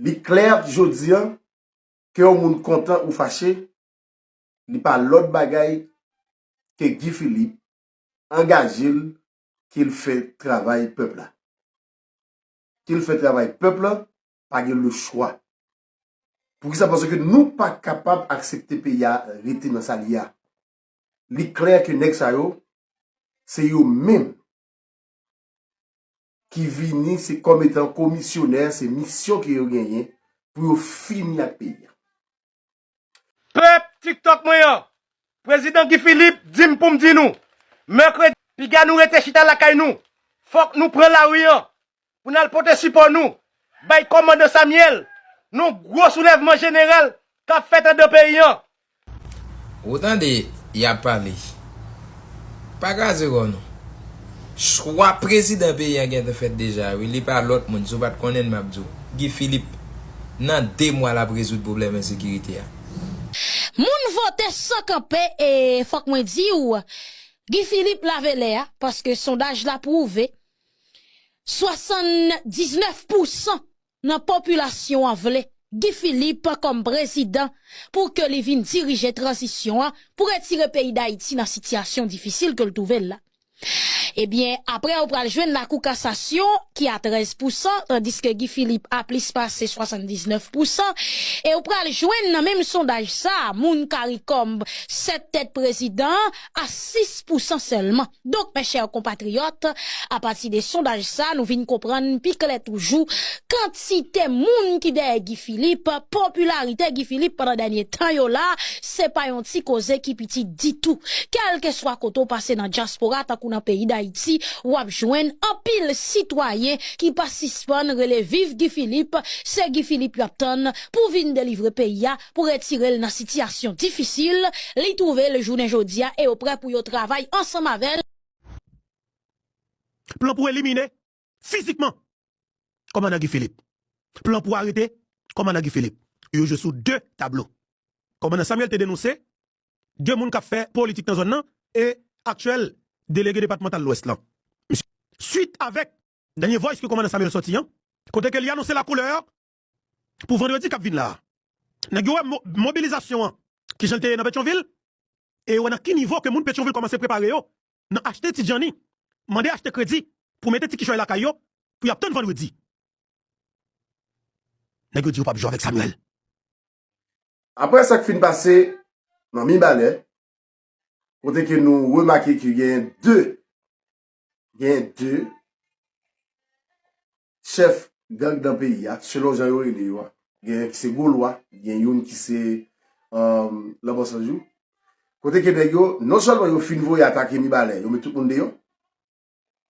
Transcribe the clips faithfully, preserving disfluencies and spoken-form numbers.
Li klè jodi a, ke yon moun kontan ou fache, li pa lòt bagay ke Guy Philippe angaje l ke l fè travay pèp la. Ke l fè travay pèp la, pa gen lechwa. Poukisa? Paske nou pa kapab aksepte peyi a rete nan sa l ye a. Li klè ke nèg sa yo, se yo menm ki vini se kòm etan komisyonè, se misyon ke yo genyen pou yo fini ak peyi a. Pèp TikTok mwen an, Prezidan Guy Philippe di m pou m di nou, mèkredi, piga nou rete chita lakay nou, fòk nou pran lari an pou n al pote sipò nou bay kòmandan Samuel nan gwo soulèvman jeneral k ap fèt anndan peyi an. Ou tande, y ap pale. Pa kraze kò w non. Chwa prezidan peyi a gentan fèt deja wi, li pa lòt moun, si w pa t konnen m ap di w. Guy Philippe, nan de mwa l ap rezoud pwoblèm ensekirite a. Moun vote san kanpe e fòk mwen di w, Guy Philippe lave lè a paske sondaj la pwouve swasanndiznèf pousan nan popilasyon an vle Guy Philippe kòm prezidan pou ke li vin dirije tranzisyon an pou retire peyi Dayiti nan sitiyasyon difisil ke l twouve l la. Ebyen, apre ou pral jwenn Lakou Kasasyon ki a trèz pousan, tandiske Guy Philippe a plis pase swasanndiznèf pousan, e ou pral jwenn nan menm sondaj sa a, moun Karikòm sèt tèt prezidan an a sis pousan sèlman. Donk, mes chers compatriotes, apati de sondaj sa, nou vin konprann pi klè toujou kantite moun ki dèyè Guy Philippe, popilarite Guy Philippe pandan dènye tan yo la, se pa yon ti koze ki piti ditou. Kèlkeswa kote w pase nan dyaspora, tankou nan peyi Dayiti, w ap jwenn anpil sitwayen ki pa sispann rele viv Guy Philippe, se Guy Philippe y ap tann pou vin delivre peyi a, pou retire l nan sitiyasyon difisil li twouve l jounen jodi a, e yo prè pou yo travay ansanm avè l. Plan pou elimine fizikman kòmandan Guy Philippe. Plan pou arete kòmandan Guy Philippe. Yo jwe sou de tablo. Kòmandan Samuel te denonse de moun k ap fè politik nan zòn nan e aktyèl delege depatmantal Lwès lan. Swit avèk dènye voice ke kòmandan Samuel sòti an, kote ke li anonse lakoulè pou vandredi k ap vin la a. Nèg yo wè mo- mobilizasyon an, kijan l te ye nan Petyonvil, e yo wè nan ki nivo ke moun Petyonvil kòmanse prepare yo nan achte ti djanni, mande achte kredi pou mete ti kichòy lakay yo pou y ap tann vandredi. Nèg yo di yo p ap jwe avèk Samuel. Apre sa k fin pase nan Mibalè, kote ke nou remake ke gen de, gen de chèf gang nan peyi a, selon jan yo rele yo a. Gen ki se Golwa, gen youn ki se Lanmò Sanjou. Kote ke nèg yo, non sèlman yo fin voye atake Mibalè, yo met tout moun deyò,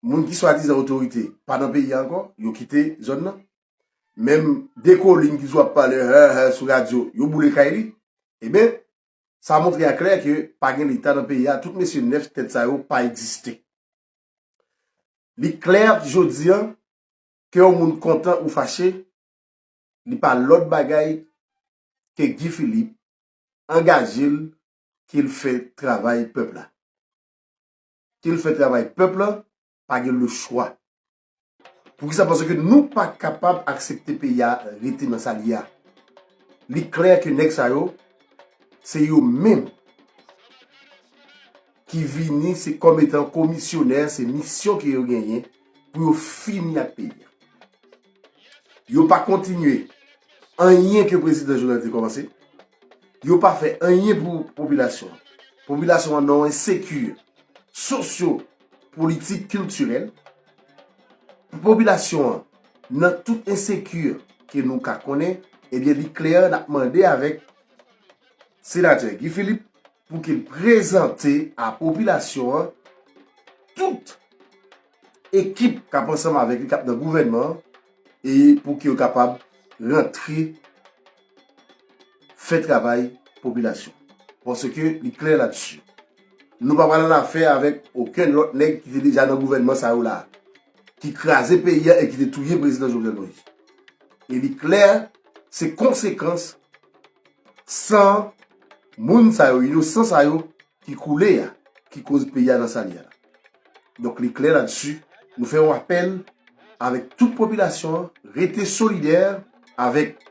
moun ki swadizan otorite pa nan peyi a ankò, yo kite zòn nan. Menm Dekolin ki toujou ap pale hè hè sou radyo, yo boule kay li. Ebyen, sa montre a klè ke pa gen Leta nan peyi a, tout mesye nèf tèt sa yo pa egziste. Li klè jodi a ke yon moun kontan ou fache, li pa lòt bagay ke Guy Philippe angaje l ke l fè travay pèp la. Ke l fè travay pèp la, pa gen lechwa. Poukisa? Paske nou pa kapab aksepte peyi a rete nan sa l ye a. Li klè ke nèg sa yo, se yo menm ki vini se kòm etan komisyonè, se misyon ke yo genyen pou yo fini ak peyi a. Yo pa kontinye anyen ke prezidan Jovenel te kòmanse. Yo pa fè anyen pou popilasyon an. Popilasyon an nan yon enseki sosyo politik kiltirèl. Popilasyon an nan tout enseki ke nou ka konnen, ebyen li klè n ap mande avèk senatè Guy Philippe pou ke l prezante a popilasyon an tout ekip k ap ansanm avèk li k ap nan gouvènman an e pou ke yo kapab rantre fè travay popilasyon. Paske li klè ladsi. Nou pa pral annafè avèk okenn lòt nèg ki te deja nan gouvènman sa yo la a, ki kraze peyi a e ki te touye prezidan Jovenel Moïse. E li klè, se konsekans san moun sa yo, inosan sa yo ki koule a, ki koz peyi a nan sa l ye a la. Donk li klè ladsi, nou fè yon apèl avèk tout popilasyon an, rete solidè, avèk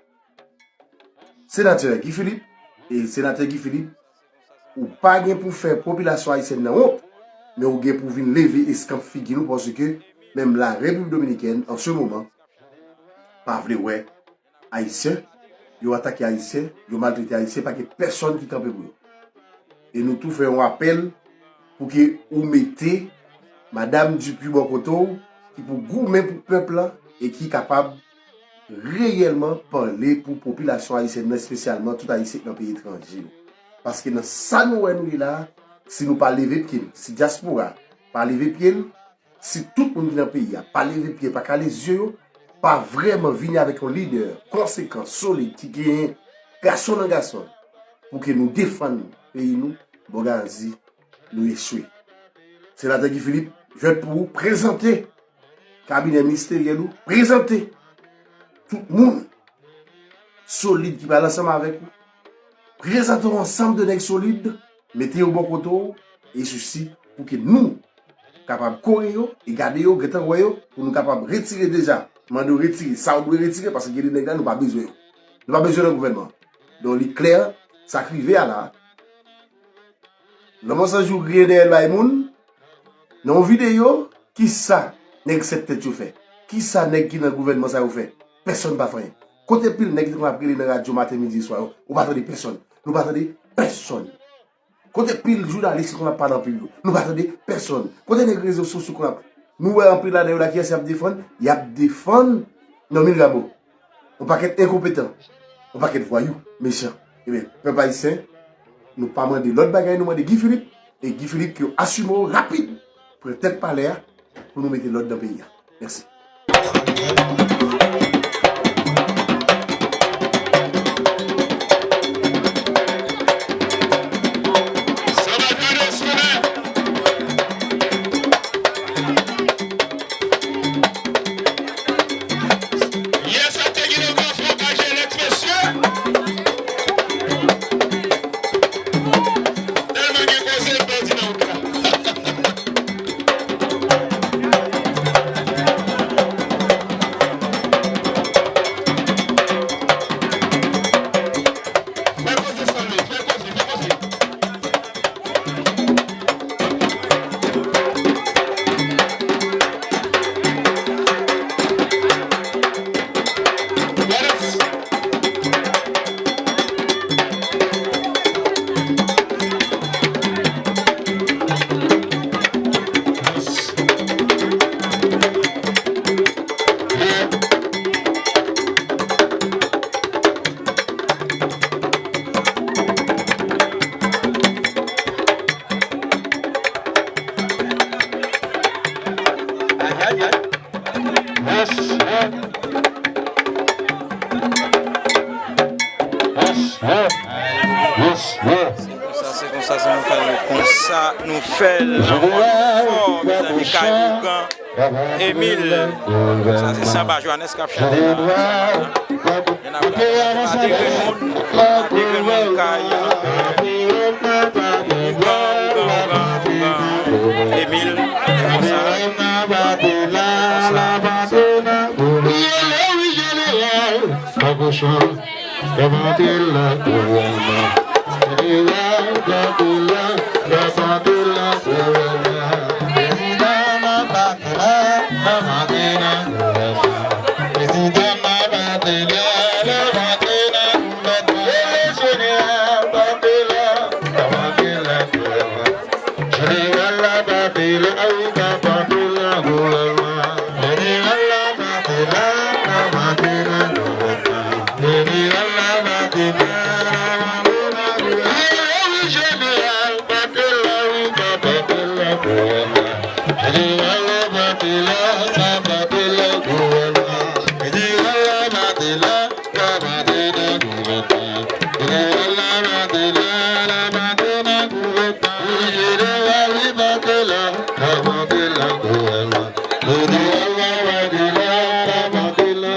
Senatè Guy Philippe, e Senatè Guy Philippe, ou pa gen pou fè popilasyon ayisyèn nan wont, men ou gen pou vin leve eskanp figi nou, paske menm la Repiblik Dominikèn, an se moman, pa vle wè Ayisyen, yo atake Ayisyen, yo maltrete Ayisyen, pa gen pèsonn ki kanpe pou yo. E nou tou fè yon apèl pou ke ou mete Madam Dupuy bò kote w, ki pou goumen pou pèp la e ki kapab reyèlman pale pou popilasyon ayisyèn nan, espesyalman tout Ayisyen k nan peyi etranje yo. Paske nan sa nou wè nou ye la, si nou pa leve pye n, si dyaspora pa leve pye l, si tout moun ki nan peyi a pa leve pye, pa kale zye yo, pa vrèman vini avèk yon lidè konsekan, solid, ki genyen gason nan gason l, pou ke nou defann peyi nou, bon, m ka di, nou echwe. Senatè Guy Philippe, jwèt pou ou, prezante kabinè ministeryèl ou, prezante tout moun solid ki pral ansanm avèk ou. Prezante yon ansanm de nèg solid, mete yo bò kote w, e sousi pou ke nou kapab kore yo, e gade yo, gentan wè yo, pou nou kapab retire deja. Mande yo retire sa yo dwe retire, paske gen de nèg la, nou pa bezwen yo. Nou pa bezwen nan gouvènman. Donk, li klè, sa k rive a la, Lanmò San Jou griyen dèyè l bay moun. Nan yon videyo, kisa nèg sèt tèt yo fè? Kisa nèg ki nan gouvènman sa yo fè? Pèsonn pa fè anyen. Kote pil nèg ki te konn ap rele nan radyo maten, midi, swa yo? Ou pa tande pèsonn. Nou pa tande pèsonn. Kote pil jounalis ki konn ap pale anpil yo? Nou pa tande pèsonn. Kote nèg rezo sosyo konn ap... Nou wè anpil ladan yo la, kiyès y ap defann? Y ap defann Normil Rameau. Yon pakèt enkonpetan, yon pakèt vwayou, mechan. Ebyen, pèp ayisyen, nou pa mande lòt bagay, nou mande Guy Philippe, e Guy Philippe ke yo asime w rapid, pran tèt palè a, pou nou mete lòd nan peyi a. Mèsi. Yè sa te gen yon gwo flokaj elèk, mesye. Tèlman gen koze, m pèdi nan wout la. Fè koze, Stanley, fè koze, fè koze. Ay, ay, ay. Yes, yeah. Yes, yeah. Yes, yeah. Se konsa, se konsa, se nou fè l, konsa nou fè l. Ankò yon fò, mezanmi, kay Ougan. Emil, sa se Sanba Johannes k ap chante la. Y'en a pas de grenn moun, de grenn moun kay. Ougan, Ougan, Ougan, Ougan. Emil, se konsa. Konsa. Levante la gouvènman. Levante la, levante la gouvènman. Prezidan Martelly, levante la gouvènman. Prezidan Martelly, levante la gouvènman. Jeneral Martelly, levante la gouvènman. Jeneral la pa te la, ou ka pa te la, gouvènman. Jeneral la pa te la, la pa te la, gouvènman. Jeneral la pa te la, la pa te la, gouvènman. Wi, jeneral pa te la, ou ka pa te la, gouvènman. Jeneral la pa te la, la pa te la, gouvènman. Jeneral la pa te la,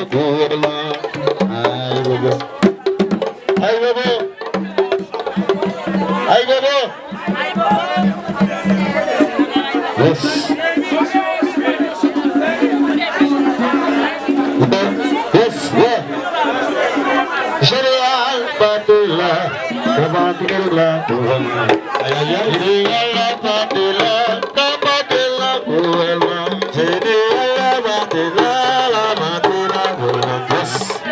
Yes. Yes, yeah. Ka pote la gouvènman. Jeneral Lapaté la, ka pote la gouvènman. Jeneral Lapaté la, Lapaté la gouvènman.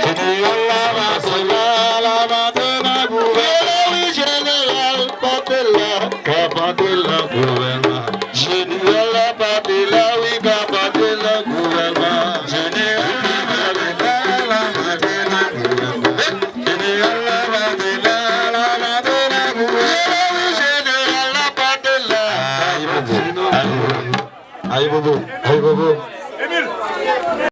Jeneral Lapaté la, Lapaté la gouvènman. Wi, Jeneral Lapaté la, ka pote la gouvènman. Jeneral Lapaté la, wi, ka pote la gouvènman. Jeneral Lapaté la, Lapaté la gouvènman. Jeneral Lapaté la, Lapaté la gouvènman. Jeneral Lapaté la. Ayi bobo. Ayi bobo. Ayi bobo.